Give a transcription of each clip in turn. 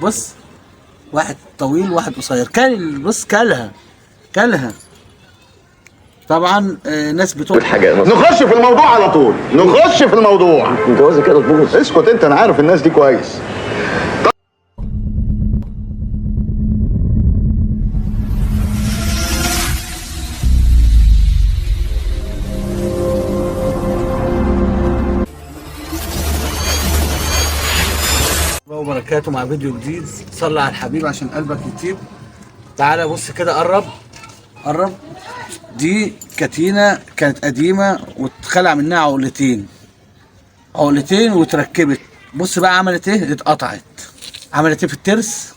بص، واحد طويل واحد قصير. كل بص، كلها كلها. طبعا ناس بتوع حاجة نخش في الموضوع على طول، نخش في الموضوع. الجوازه كده تبوظ. اسكت انت، انا عارف الناس دي كويس. الله وبركاته مع فيديو جديد. صلي على الحبيب عشان قلبك يطيب. تعالى بص كده، قرب قرب. دي كتينة كانت قديمة واتخلع منها عقلتين، عقلتين وتركبت. بص بقى عملت ايه، اتقطعت. عملت ايه في الترس؟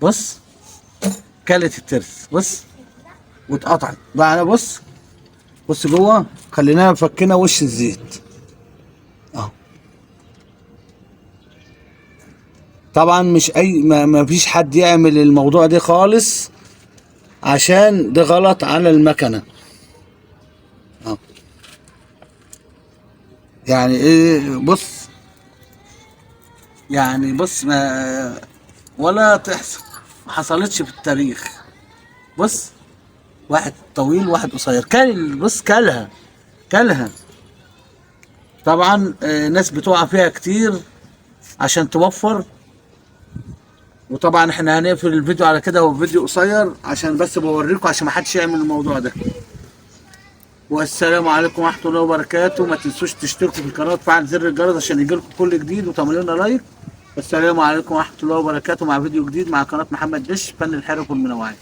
بص كلت الترس، بص واتقطعت بقى. بص بص جوه، خليناها فكنا وش الزيت اهو. طبعا مش اي ما فيش حد يعمل الموضوع ده خالص، عشان ده غلط على المكنه اهو. يعني ايه، بص يعني بص، ما ولا تحصل، ما حصلتش في التاريخ. بص واحد طويل واحد قصير. كل بص، كلها كلها. طبعا ناس بتقع فيها كتير عشان توفر. وطبعا احنا هنقفل الفيديو على كده، هو فيديو قصير عشان بس بوريكم عشان ما حدش يعمل الموضوع ده. والسلام عليكم ورحمة الله وبركاته. ما تنسوش تشتركوا في القناة وتفعل زر الجرس عشان يجيلكم كل جديد، وتعملوا لنا لايك. والسلام عليكم ورحمة الله وبركاته مع فيديو جديد مع قناة محمد دش فن الحرف والمنوعات.